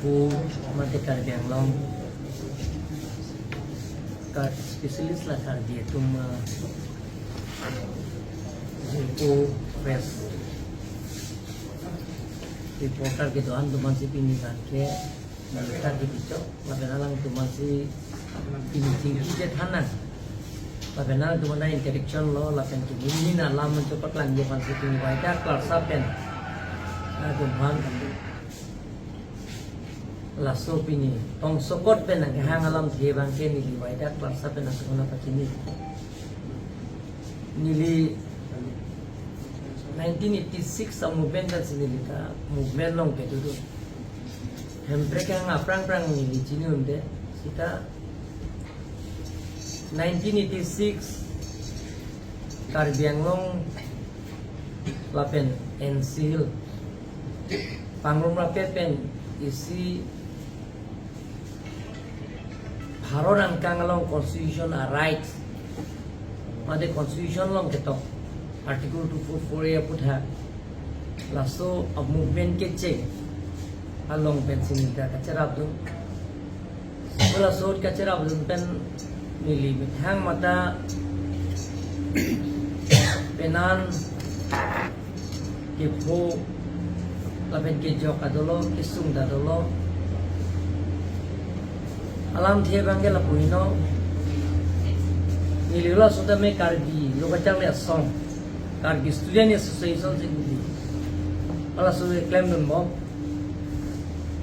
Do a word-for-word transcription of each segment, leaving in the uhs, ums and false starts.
Mate Karbi Anglong, Kar-, specialist la Karbi atum, ah, Zirpo Press reporter kedo-an atum aphansi pini abangke neli ta kipi chok, lapen alangtum aphansi pini chingki chethan nang. Lapen alangtum aphan introduction lo, lapen kini neli alam mencoba kelang dia aphansi pini waida klarsa pen alangtum aphan laso pini tongsokot pen nangkehang alamthe abangke neli waida klarsa pen nangkehang pachini. Neli nineteen eighty-six a-movement kan si neli ta movement along kedo do. Hemprek kehang aphrang aphrang neli chini-unde. Seta nineteen eighty-six Karbi Anglong lapen N C Hill pangrum rapet pen isi Bharat angkang along constitution a-rights, mate constitution along ketok Article two four four A aputhak laso a-movement kecheng along pensi neli ta kacherapdun. Laso ahut kacherapdun pen neli methang mata penan kepho lapen kejok ta dolo, kesung ta dolo. Alamthe abangke lapu heno. Neli laso tame Karbi Lo Kacharli Asong, Karbi Student Association si neli halaso keklemdunbom.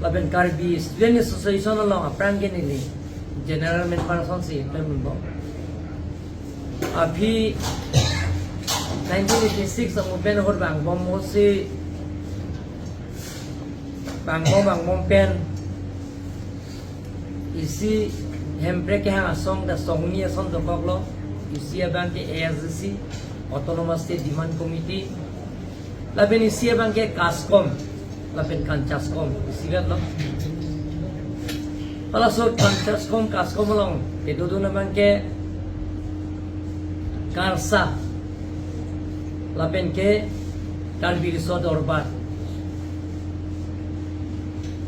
Lapen Karbi Student Association along aphrang ke neli general member asonsi klemdunbom. Aphi nineteen eighty-six a-movement ahut vangbom ahutsi vangbom vangbom pen isi Hemprek kehang asong ta songni ason dokoklo. Isi abangke A S D C, Autonomous State Demand Committee, lapen isi abangke KASCOM lapen KANCHASCOM isi vetlo. Halaso KANCHASCOM, KASCOM along kedodun abangke KARSA lapen ke Karbi Riso Dorbar,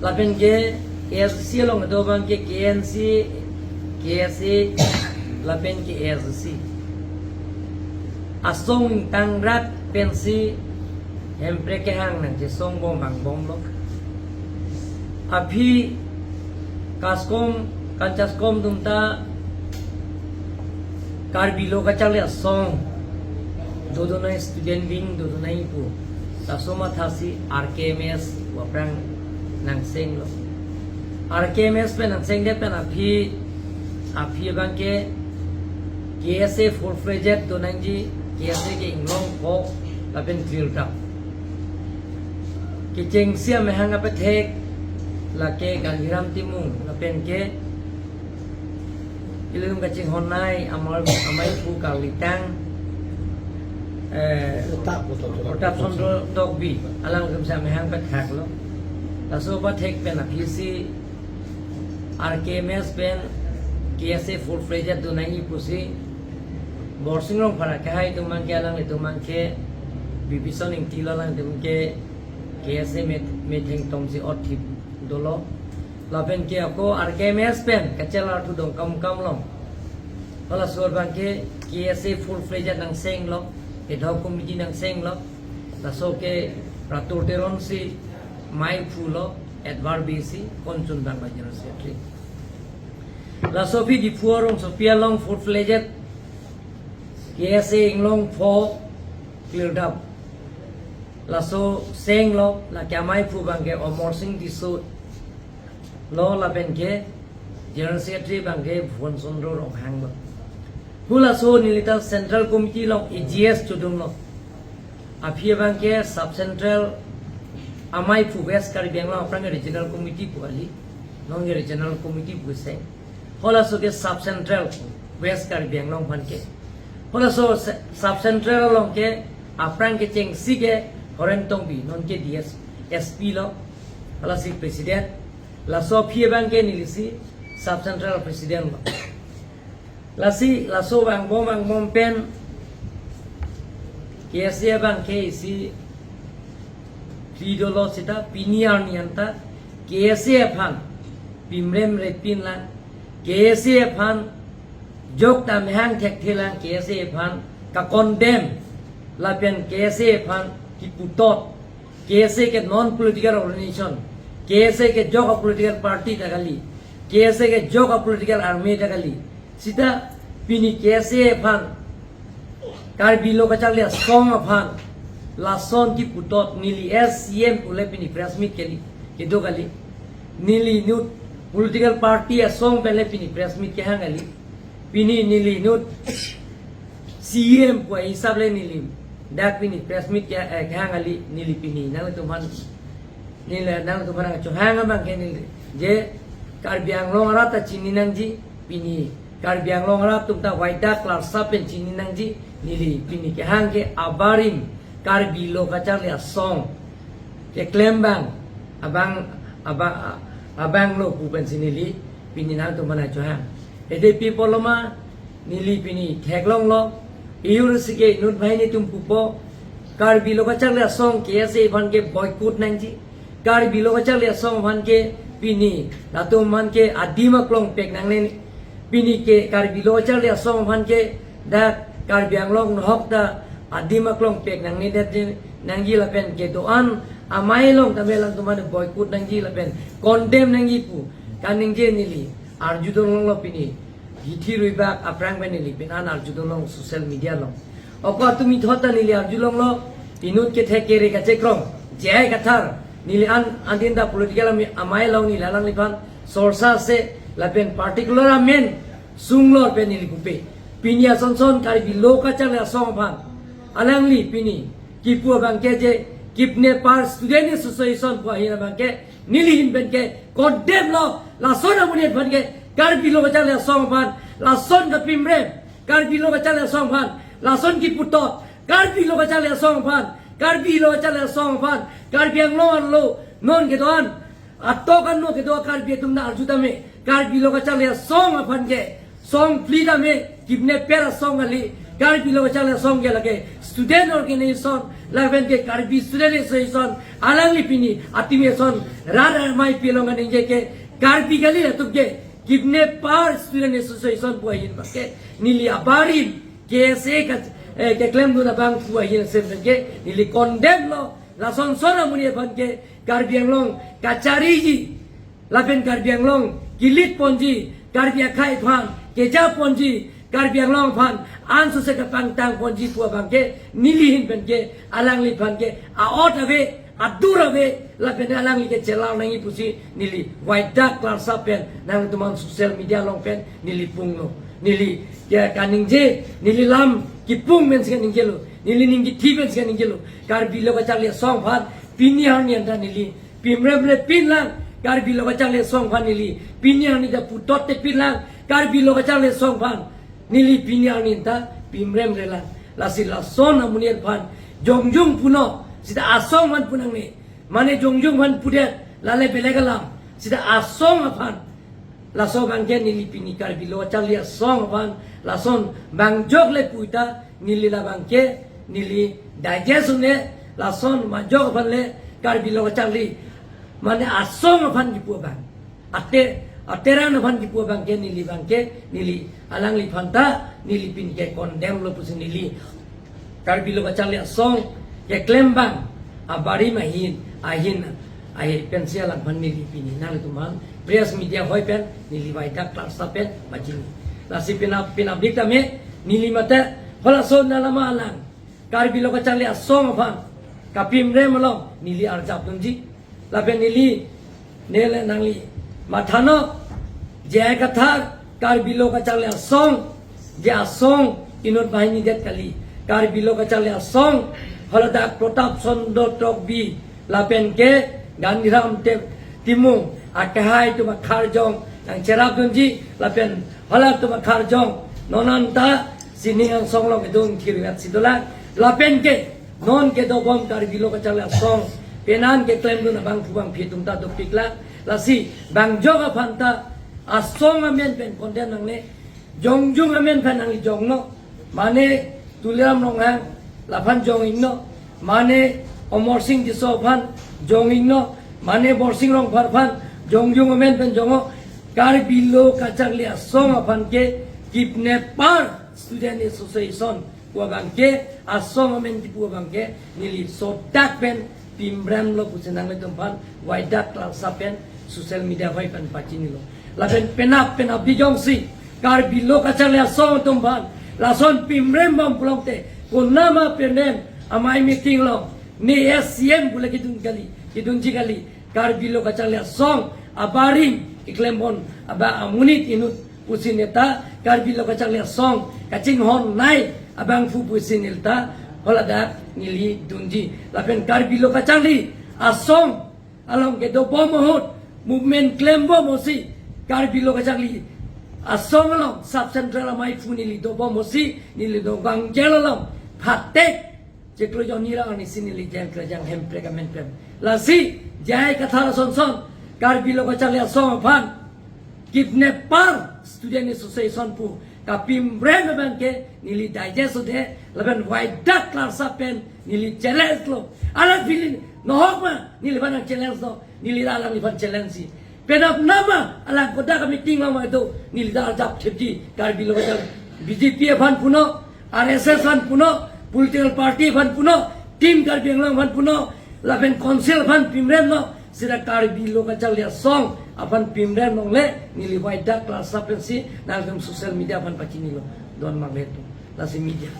lapen ke A S D C along kedo abangke K N C, K S A lapen ke A S D C. Asong ingtangrat pensi Hemprek kehang nangchesongbom vangbomlo. Aphi KASCOM, KANCHASCOM atum ta Karbi Lo Kacharli Asong dodun nangji, student wing dodun nangji pu laso mathasi R K M S pu aphrang nangsenglo. R K M S pen nangsengdet pen aphi, aphi abangke K S A full fledged do nangji, K S A ke inglong pho lapen klir tap. Kechengsi amahang apethek lake Gandhiram Timung lapen ke ilitum kachinghon nai amar, amai pu kalitang, eh, Protap Chandra Tokbi, alangtum si amahang apetheklo. Laso apethek pen aphisi R K M S pen K S A full fledged do nangji pusi Borsing Rongphar akehai atum abangke, alanglitum abangke Bibison Ingti lo, alanglitum ke K S A me-, metheng tongsi othip dolo. Lapen ke ako R K M S pen kachelar thu Dongkamukam along, halaso abangke K S A full fledged nangsenglo, ad hoc committee nangsenglo. Laso ke Pratur Teron si maiphulo, Edward Beysi, Konchun Tangba General Secretary. Laso aphi Diphu arongsopi along full fledged K S A inglong pho klir tap. Laso senglo, lake amaiphu abangke Amarsing Tisso lo, lapen ke General Secretary abangke Bhuban Chandra Ronghang lo. Halaso neli ta Central Committee along A G S chodunlo. Aphi abangke Sub Central amaiphu West Karbi Anglong aphrang Regional Committee pu kali, non ke Regional Committee pu seng. Halaso ke Sub Central West Karbi Anglong aphan ke. Halaso se-, Sub Central along ke aphrang kechengsi ke Horen Tongbi, non ke D S, S P lo, halasi President. Laso aphi abangke nelisi Sub Central President lo. Lasi laso vangbom vangbom pen K S A abangke isi phli dolo seta pini arni anta K S A aphan pimrem repin lang, K S A aphan jok ta mehang thekthe lang, K S A aphan ka condemn lapen K S A aphan kiputot, K S A ke non political organization, K S A ke jok a political party ta kali, K S A ke jok a political army ta kali. Sita pini K S A aphan, Karbi Lo Kacharli Asong aphan lason kiputot neli as C M pule pini press meet kali, kedo kali. Neli inut political party asong pen le pini press meet kehang kali. Pini neli inut C M pu ahisap le neli dak pini press meet ke, eh, kehang kali, neli pini nangtumphan, neli nangtumphan nangchohang abang ke neli je Karbi Anglong arat ta chini nangji, pini Karbi Anglong arat atum ta waidak klarsa pen chini nangji. Neli pini kehang ke abarim Karbi Lo Kacharli Asong keklem abang, abang, abang, abang lo pu pensi neli pini nangtumphan nangchohang. Ede pi pulo ma, neli pini theklonglo, ejor si ke inut banghini atum pupo, Karbi Lo Kacharli Asong K S A aphan ke boycott nangji, Karbi Lo Kacharli Asong aphan ke pini latum aphan ke adim aklong pek nangne, pini ke Karbi Lo Kacharli Asong aphan ke dak Karbi Anglong nohok ta adim aklong pek nangne det je nangji lapen kedo-an amei along tame alangtum aphan boycott nangji lapen condemn nangji pu kaningje neli arjudun longlo pini. Hithi ruibak aphrang pen neli pini an arjudun long social media along. Oko atum ithot ta neli arjulonglo, inut kethek kere kachekrong, J I Kathar, neli an antin ta political ami amei along neli alangliphan sorsa se lapen particular amen sunglor pen neli pupe. Pini asonson Karbi Lo Kacharli Asong aphan alangli pini kipu abang ke je kidnapper student association pu ahin abang ke neli ahin pen ke condemn lo, lason amonit aphan ke Karbi Lo Kacharli Asong aphan lason kapimrem, Karbi Lo Kacharli Asong aphan lason kiputot, Karbi Lo Kacharli Asong aphan, Karbi Lo Kacharli Asong aphan, Karbi Anglong arlo non kedo-an atok ano kedo Karbi atum ta arju tame, Karbi Lo Kacharli Asong aphan ke song phli tame kidnapper asong kali, Karbi Lo Kacharli Asong ke lake student organization, lapen ke Karbi Student Association, alangli pini atim eson rat amei pilong kaningje ke Karbi kali, latum ke kidnapper student association pu ahin abang ke neli abarim K S A ke, eh, keklemdun abang pu ahin asem ke neli condemn lo, lasonson amonit aphan ke Karbi Anglong kachariji lapen Karbi Anglong kilit ponji, Karbi akhei aphan keja ponji, Karbi Anglong aphan ansose kapangtang ponji pu abang ke neli ahin pen ke alangliphan ke aot ave, adur ave, lapen alangli ke chelar nangji pusi neli waidak klarsa pen nangtumphan social media along pen neli punglo. Neli ya kaningje, neli lam kipung pensi kaningjelo, neli ning kithi pensi kaningjelo. Karbi Lo Kacharli Asong aphan pini arni anta neli pimrem repin lang, Karbi Lo Kacharli Asong aphan neli pini arni ta putot te pin lang, Karbi Lo Kacharli Asong aphan neli pini arni anta pimrem re lang. Lasi lason amonit aphan jongjung punon, sita asong aphan pu nangne, mane jongjung aphan pudet, lale belek alam, sita asong aphan. Laso abang ke neli pini Karbi Lo Kacharli Asong aphan lason bang jok le pu ta neli labang ke neli digest un-e, lason majok aphan le Karbi Lo Kacharli mane asong aphan kipu abang, ate, ateran aphan kipu abang ke neli abang ke neli alangliphan ta neli pini ke condemn lo pusi neli Karbi Lo Kacharli Asong keklem abang abarim ahin, ahin, ahin pensi alangphan neli pini nangtumphan press media hoi pen neli waidak klarsa pen pachini. Lasi pina, pina blik tame neli mate halaso nalama alang Karbi Lo Kacharli Asong aphan kapimrem along neli arjap dunji. Lapen neli, neli nangli mathanon, J I Kathar, Karbi Lo Kacharli Asong, je asong inut banghini det kali, Karbi Lo Kacharli Asong, haladak Pratap Chandra Tokbi, lapen ke Gandhiram Te-, Timung, akehai atum akharjong nangcherap dunji, lapen halatum akharjong non anta sining angsong along kedun thirwet si dolang, lapen ke non kedobom Karbi Lo Kacharli Asong penan keklemdun abangphu bangphi atum ta dopik lang. Lasi bang jok aphan ta asong amen pen condemn nangne, jongjung amen pen nangli jongnon, mane Tuliram Ronghang laphan jong-iknon, mane Amarsing Tisso aphan jong-iknon, Mane Borsing Rongphar aphan jongjung amen pen jongho, Karbi Lo Kacharli Asong aphan ke kidnapper student association pu abang ke, asong amen kipu abang ke neli sodak pen pimrem lo pusi nanglitum aphan waidak klarsa pen social media hoi pen pachinilo. Lapen penap penap bijongsi Karbi Lo Kacharli Asong atum aphan lason pimrem bom pulote, konama pimrem amei meeting along ne S C M pule kedun kali, kedunji kali, Karbi Lo Kacharli Asong abarim keklem bon abang amonit inut pusi neta Karbi Lo Kacharli Asong kachinghon nei abangphu pusi neta holadak neli dunji. Lapen Karbi Lo Kacharli Asong along kedo bom ahut movement klem bom ahutsi Karbi Lo Kacharli Asong along sub central amei phu neli do bom ahutsi neli do gang jail along phatek chiklo jonni ra arnisi neli jail kejang hemprek amen pen. Lasi J I Kathar ason son Karbi Lo Kacharli Asong aphan kidnapper student association pu kapimrem abang ke neli digest ode lapen waidak klarsa pen neli challenge lo. Alang pini nohok ma neliphan nang challenge lo, neli alangliphan challenge si. Penap nama alang kodak meeting lo ma do, neli ta arjap thepji Karbi Lo Kachar B J P aphan punon, R S S aphan punon, political party aphan punon, Team Karbi Anglong aphan punon, lapen council aphan pimrem lo, seta Karbi Lo Kacharli Asong aphan pimrem longle neli waidak klarsa pensi nangtum social media aphan pachinilo, don mangle tu. Lasi media,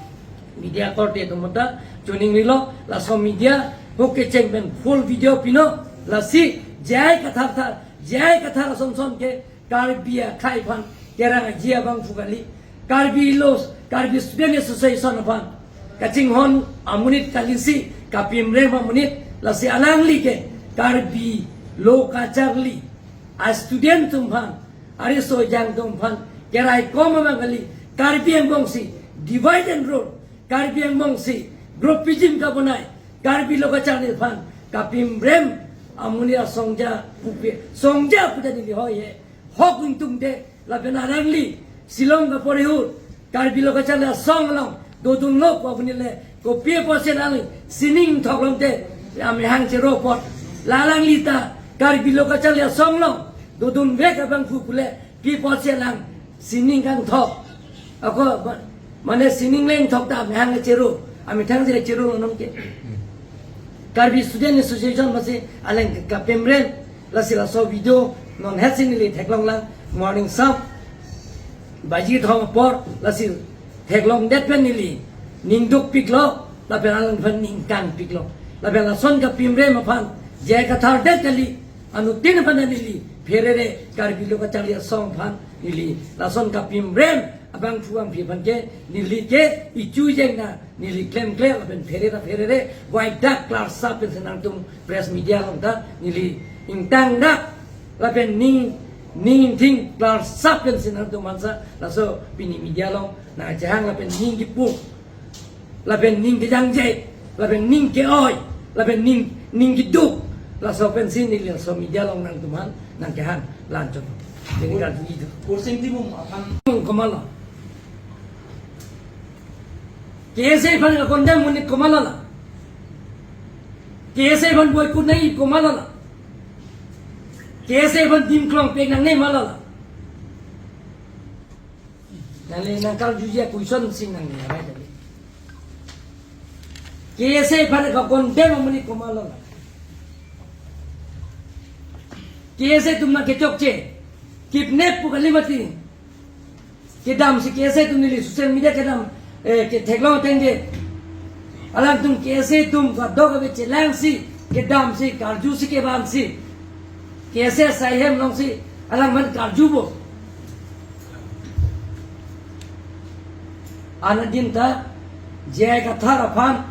media korte atum ta choningrilo, laso media huk kecheng pen full video pinon, lasi J I Kathar thar, J I Kathar ason son ke Karbi akhei aphan kerang aji abangphu kali, Karbi Lo, Karbi Student Association aphan kachinghon amonit kalisi kapimrem amonit, lasi alangli ke Karbi Lo Kacharli a student atum aphan, ariso ejang atum aphan keraikom abang kali, Karbi angbong si divide and rule, Karbi angbong si groupism kabonai, Karbi Lo Kacharli aphan kapimrem amonit asongja pupe, songja pu ta neli hoi he. Hok ingtungde lapen alangli Shillong kapore ahut Karbi Lo Kacharli Asong along dodunlo pu amonit le kopi apotsi alangli sining thok longte amehang chero apot, la alangli ta Karbi Lo Kacharli Asong along dodunvek abangphu pule pi apotsi alang sining kangthok? Ako ma-, mane sining lengthok ta amehang chero, amethang si chero non ke. Karbi Student Association masi alang kapimrem, lasi laso video non hetsi neli theklonglang, morning sap baji thom apor, lasi theklongdet pen neli ning dukpiklo, lapen alangphan ning kangpiklo. Lapen lason kapimrem aphan J I Kathar det kali, anuttin aphan neli pherere, Karbi Lo Kacharli Asong aphan neli lason kapimrem abangphu abangphi aphan ke neli ke ichu jeng na neli klemkle lapen pherere pherere waidak klarsa pensi nangtum press media along ta neli ingtangdak lapen ning, ning thing klarsa pensi nangtum ansa laso pini media along nangchehang lapen ning kipu, lapen ning kejangje, lapen ning ke-oi, lapen ning, ning keduk, laso pensi neli laso media along nangtum aphan nangkehang, la-anchot. Jadi kali itu. Borsing Timung aphan. Komatlo? K S A aphan ka-condemn amonit komatlo la? K S A aphan boycott nangji komatlo la? K S A aphan dim klongpek nangne matlo la? Nangli nangkarjuji a-question si nangli arai tadi. K S A aphan ka-condemn amonit komatlo la? K S A atum nangkechokche, kidnap pu kali mati. Kedamsi K S A atum neli social media kedam, eh, ketheklong ateng ke. Alangtum K S A atum kadokave chelangsi, kedamsi, karjusi, kevansi, K S A asai hem alongsi alangphan karjupo. Anadin ta J I Kathar aphan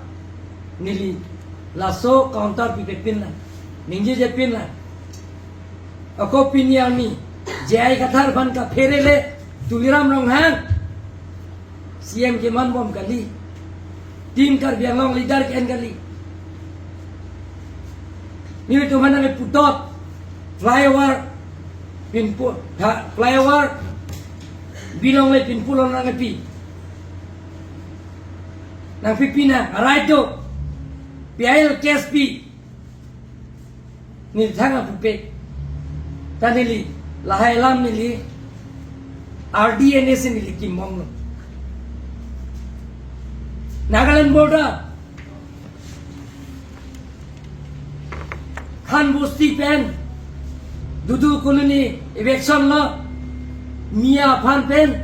neli laso counter pipepin lang, ningjejepin lang. Ako pini arni J I Kathar aphan kaphere le Tuliram Ronghang C M keman bom kali, Team Karbi Anglong leader ke-en kali. Nelitum aphan nangkeputot, flyover pinpo, ha, flyover bilong le pinpo lo nangkepi. Nangpipi nang, arai do, P I L case pi. Neli thang apupe. Ta neli lahai alam neli R D N A si neli kimbomlo. Nagaland border, Khan Bosti pen Dudu Colony eviction lo, Miya aphan pen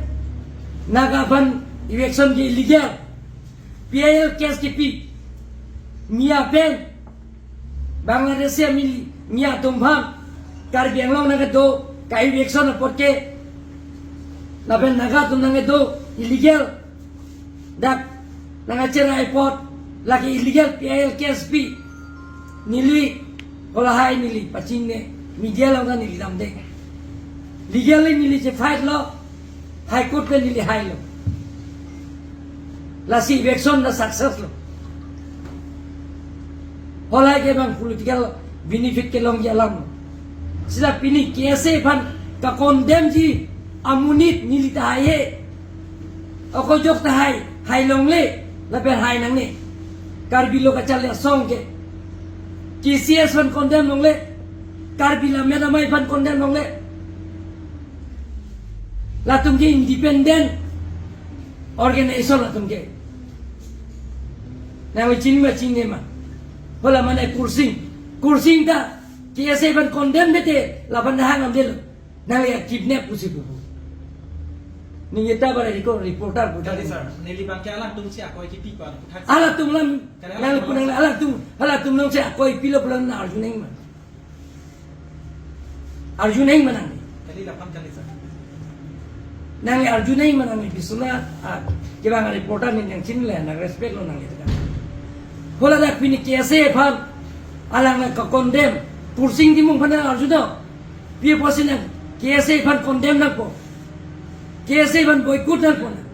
Naga aphan eviction ke illegal. P I L case kepi Miya pen Bangladeshi amil Miya atum aphan Karbi Anglong nangkedo ka-eviction apot ke, lapen Naga atum nangkedo illegal. Dak nangkacherai apot lake illegal P I L case pi. Neli halahai neli pachinine, media along ta neli damde. Legally neli che-fight lo, High Court pen neli hailo. Lasi eviction ta success lo. Halahai ke bang political benefit kelongji alam lo. Seta pini K S A aphan ka-condemn ji amonit neli ta haihe. Ako jok ta hai, hai longle, lapen hai nangne. Karbi Lo Kacharli Asong ke. K C S aphan condemn longle, Karbi Lammet Amei aphan condemn longle. Latum ke independent organization latum ke. Nangli chini ma chinine ma. Hala mane Kursing. Kursing ta K S A aphan condemn mete, laphan hang amdelo. Nangli kidnap pusi pupu. Ningje ta bara riko reporter pu. Kali sir, neli bang ke alangtum si akoi kipi pa. Alangtum lam, kali nangli alangtum pu nang lam. Alangtum, alangtum nang si akoi pilo pulang na arju nangji ma. Arju nangji ma nangli. Kali laphan kali sir. Nangli arju nangji ma nangli Biswanath, ah, kevang reporter ni nangchinine, nang respect lo nangli ta. Hala dak pini K S A aphan alang nang ka-condemn. Kursing Timung aphan nang arju do. Pi apotsi nang K S A aphan condemn nangpo. K S A aphan boycott nangpo nang.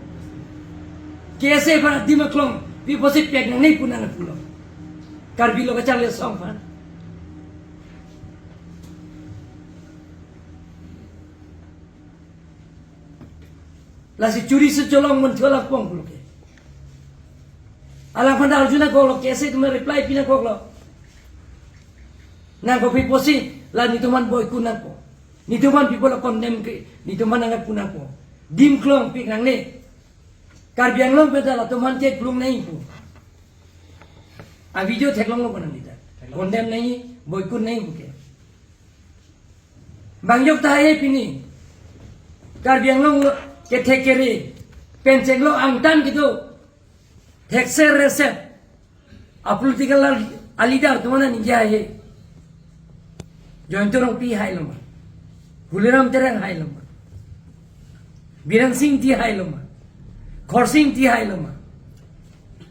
K S A aphan adim aklong pi apotsi pek nangne pu nang pulo. Karbi Lo Kacharli Asong aphan. Lasi churi si cholong mun chola pong pulo ke. Alangphan arju nangkoklo, K S A atum reply pi nangkoklo. Nangkok pi apotsi la netum aphan boycott nangpo. Netum aphan pi pulo condemn ke, netum aphan nangpu nangpo. Dim klong pik nangne. Karbi Anglong pen ta latum aphan ke klung nangji pu. A video theklonglo ko nangli ta. Condemn nangji, boycott nangji pu ke. Bang jok ta hai pini. Karbi Anglong lo kethek kere pen chenglo angtan kedo. Thekser reser. A political a-leader atum aphan ningje hai. Jayanta Rongpi hailo ma. Holiram Terang hailo ma. Biren Singh Engti hailo ma. Khorsing Engti hailo ma.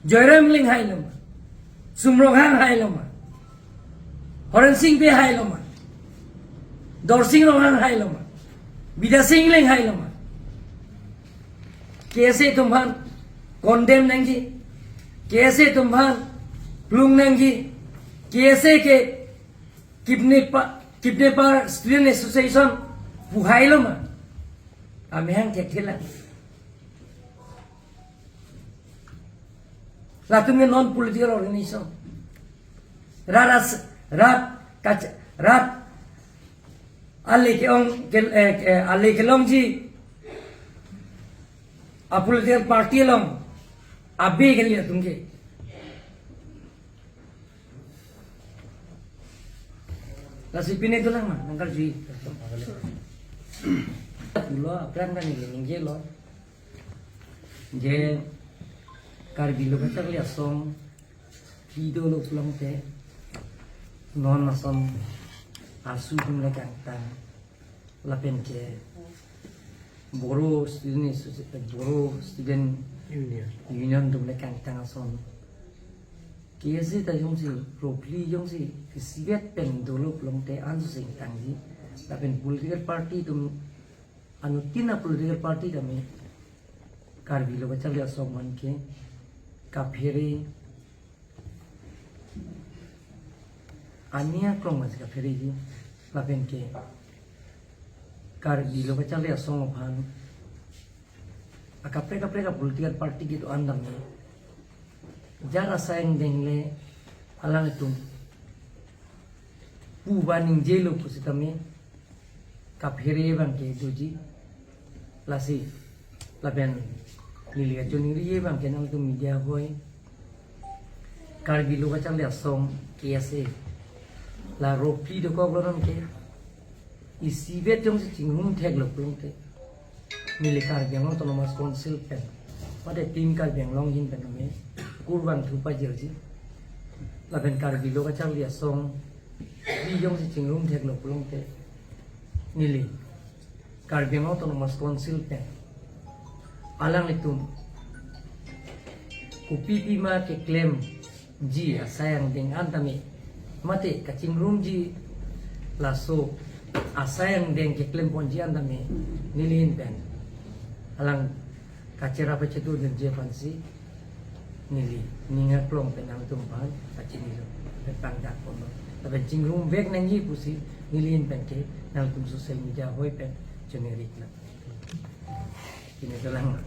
Joyram Engleng hailo ma. Sum Ronghang hailo ma. Horen Sing Bey hailo ma. Dorsing Ronghang hailo ma. Bidya Sing Engleng hailo ma. K S A atum aphan condemn nangji. K S A atum aphan klung nangji. K S A ke kidnapper, kidnapper Student Association pu hailo ma. Amahang thekthe lang. Latum ke non political organization. Rat as, rat kach, rat ale ke-ong ke, eh, eh, ale kelongji a political party along abe kali latum ke. Lasi pine dolang ma, nangkarju. Pulo, aphrang ta neli ningjelo. Je Karbi Lo Kacharli Asong, pidolo pulote, non ason AASU atum le kangtang, lapen ke Bodo Student Associ-, Bodo Student Union. Union atum le kangtang ason. K S A ta jongsi, ro phli jongsi, kesivet pen dolo pulote anso sing tangji, lapen political party atum, anuttin a political party tame, Karbi Lo Kacharli Asong aphan ke, kaphere, ani aklong mas kaphereji, lapen ke, Karbi Lo Kacharli Asong aphan, akaprek kaprek a political party kedo-an tame, jar asai angdeng le alanglitum pu ba ningjelo pusitame kaphere abang ke doji. Lasi lapen neli kachoningri abang ke nangtum media hoi, Karbi Lo Kacharli Asong K S A la ro phli dokok lo non ke, isivet jongsi chingrum theklo pulote neli Karbi Anglong Autonomous Council pen mate Team Karbi Anglong ahin pen tame kurvangthu pajirji. Lapen Karbi Lo Kacharli Asong phli jongsi chingrum theklo pulote neli Karbi Anglong Autonomous Council pen alanglitum kopi pima keklemji asai angdeng an tame mate kachingrumji laso asai angdeng keklemponji an tame neli ahin pen alang kacherap kachetur dunji aphansi neli ning aklong pen nangtum aphan kachinilo, pen pangdak ponlo. Lapen chingrumvek nangji pusi neli ahin pen ke nangtum social media hoi pen choningri lo. Pini dolang.